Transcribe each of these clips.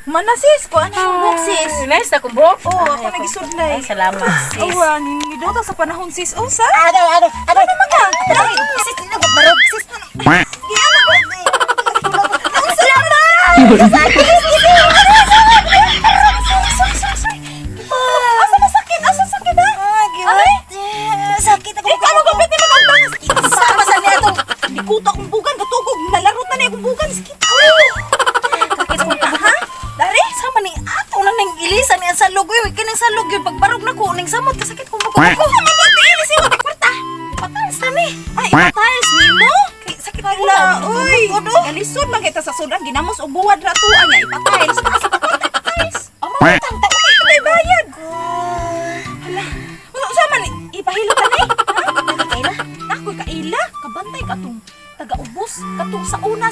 Mana sis, ko ano yung buhok sis? Nice na kong buhok. Oh, ako nagisudlay. Ay, salamat sis. Awa, nidota sa panahon sis. Oh, sa? Aray, aray, aray. Ano man ka? Aray, sis, di na ko barog sis. Giana ko. Ang salamat! Sorry, sorry, sorry. Asa masakit? Asa sakit ha? Aray! Sakit ako. Ikaw mo gapit ni magandang Sama sa niya itong Likuta akong bugan, katugog. Nalarot na niya akong bugan. Sakit. Sakit kong Ha? Dari? Sama ni ato na ning ilisan ni ang salog oy, kining salog yun pagbarog na ko ning samot kasakit kong buko. Ako sa mga tiilis yung kwarta. Pataas na ni. Ay, ipatiles ni mo. Kay sakit Wala, ko uy. Udo. Galisod man kita sa sudan ginamos og buwad ra tuwa nga ipatiles. Asa pa kwarta ipatiles? Amo utang ta uy. May bayad. Hala. Unsa unsa man ipahilot ta ni? Ha? Kaila. Nakoy kaila, kabantay katong taga-ubos, katong sa una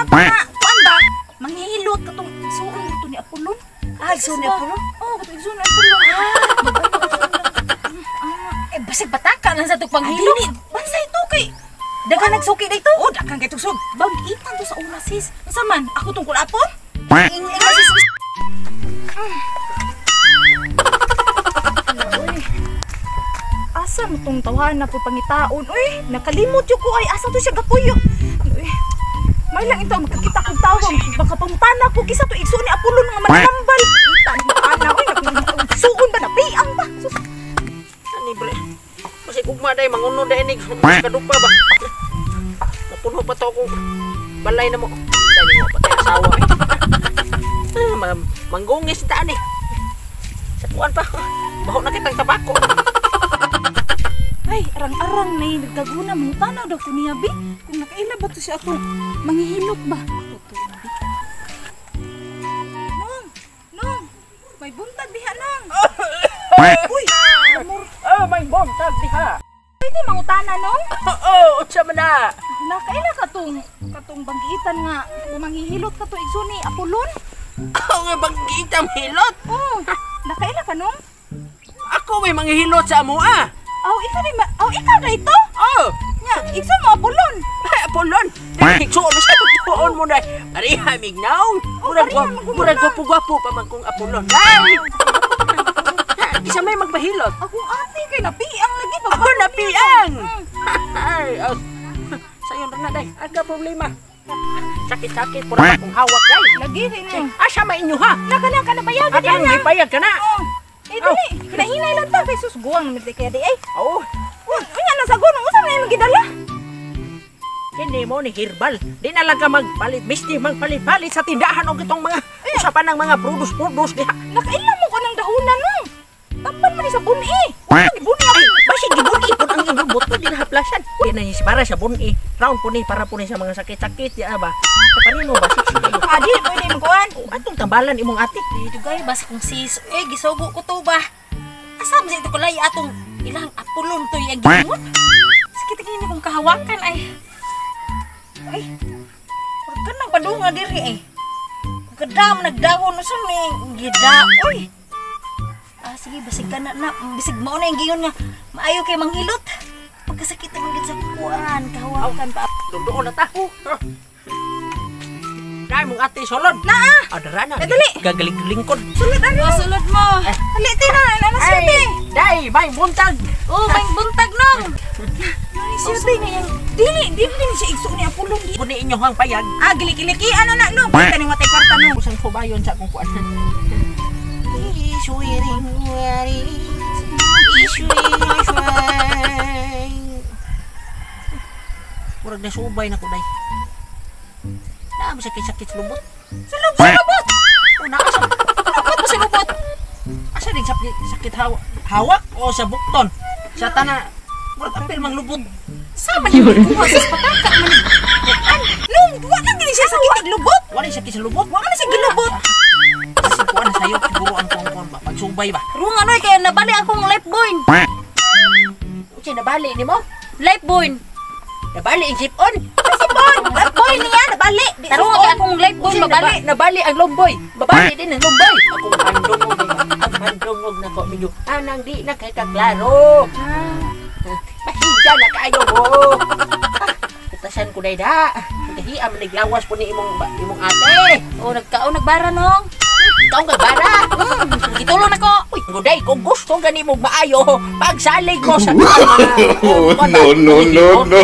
pa nga. Kuan ba? Manghihilot katong suon dito ni Apolon. Ah, igsuon ni Apolon? Oh, katong igsuon ni Apolon. Eh basig bataka lang sa tug Ay, panghilot. dili. Bansay to kay Daghan nagsuki dito. Oh, dakan kay tusog. Bang-itan to sa una sis. Unsa man? Ako tong kulapon? Ing ing sis. Asa mo tong tawahan na po pangitaon? Uy, nakalimot yun ko ay asa to siya gapuyo. Uy, may lang ito makakita kong tawa, baka pangutana ko kisa to igsuon ni Apollo nga manambal. Ita ni ana uy, suon ba na piang ba? Sus, Ani bre. Masig ugma day manguno day ni kadupa ba. Mapuno pa to akong balay na mo. Dali mo patay asawa eh. Ah, ma'am, manggungis ta ani. Sa kuan pa. Baho na kitang tabako. Ay, arang-arang na yung nagkaguna, mangutana daw ko niya, bi. Kung nakaila ba to siya atong manghihilot ba? Totoo, bi. Nong, nong, may buntag diha, nong. Uy, lamor. Oh, may buntag diha. Pwede mangutana, nong? Oo, unsa man na? Nakaila ka tong katong banggitan nga manghihilot ka to igsoon ni Apolon? Ako nga banggitang hilot. Oh, nakaila ka nong? Ako may manghihilot sa amo ah. Aw, ikaw di ma, aw ikaw na ito? Oh, Nya, igsoon mo Apolon. ay, Apolon. Igsuon mo sa tuon mo na. Pareha mignaw. Murag pareha, magumuna. murag gwapo-gwapo pa man kong Apolon. Ay! Isa may magbahilot. Akong ate kay napiang lagi pag Ako napiang. Ay, oh. Sayon ra na day. Aga problema. Sakit-sakit pura akong hawak day. Lagi rin eh. Asa ma inyo ha? Naka na ka na bayag Aga di na. gipayag ka na. Oh. Eh dali, hinahinay lang ta kay sus guwang naman di kaya di ay. Oh, Oh, unya na sa gunong unsa man imong gidala? kini mo ni herbal. Di na lang ka magpalit, misti magpalit-palit sa tindahan og itong mga usapan ng mga produce-produce diha. Nakaila mo ko ng dahunan nong. Tapan man ni sa buni. Unsa gibuni ako? Ay, basig gibuni po ang inyong buto di na haplasan. Di na si para sa buni. Round po ni para po ni sa mga sakit-sakit di ba? Parino ba siksi kayo? Ah, di pwede mo kuan. Oh, atong tambalan imong ate. Dugay basi kung sis, eh gisugo ko to ba. Asa man sa ito kulay atong ilang Apolon to yung giingon. Sakit kini kong kahawakan ay. Ay. Huwag ka nang padunga diri ay. Kadam nagdahon sa ni gida. Oy. Ah, sige, basig ka na, na bisig mao na yung giingon nga maayo kay manghilot. Pagkasakit naman gid sa kuan, kahawakan pa. Doon na ta. Dai mong ate solod. Naa. Ah, dara na. Eh, dali. Gagaling-lingkod. Sulod ano? Oh, sulod mo. Dali tina, na siya Ay, te. dai, may buntag. Oh, may buntag nong. Nani siya te. Dili, dili ni siya igsoon ni Apolon di. Puni inyo hang payag. Ah, gili-kiliki ano na no? Kita ni watay kwarta no. Usang subayon sa akong kuan. Iswiring wari. Iswiring iswing. Murag na subay na ko day. Naa mo sakit-sakit sa lubot. Sulod sa lubot. O naa sa Lubot ba sa lubot? asa din sakit sakit hawak, hawak o sa bukton. Sa tana murag apil mang lubot. Sama ni kuha sa pataka man. Nung, wa na gini siya sakit og lubot. Wala sakit sa lubot. Wa man siya gilubot. Kasi kuan na sayo siguro ang kuan ba pagsubay ba. Rung ano kaya nabali akong life buoy. Unsay nabali nimo? Life buoy. Nabali ang sipon. Sipon, boy niya nabali. Di Tarong sipon. kay akong life buoy Unsay mabali. nabali ang lomboy. Babali din ang lomboy. Akong pandungog ba? Ang pandungog nako medyo anang di na kay kaklaro. Pasensya na kaayo mo. Ah, Batasan ko day da. Kahi am naglawas po ni imong ate. O, nagkaon, nagbara nong. Ikaw nga bara. Gitulon ako. Uy, guday, kung gusto gani mo maayo, pagsalig mo sa Oh, no, no, no, no.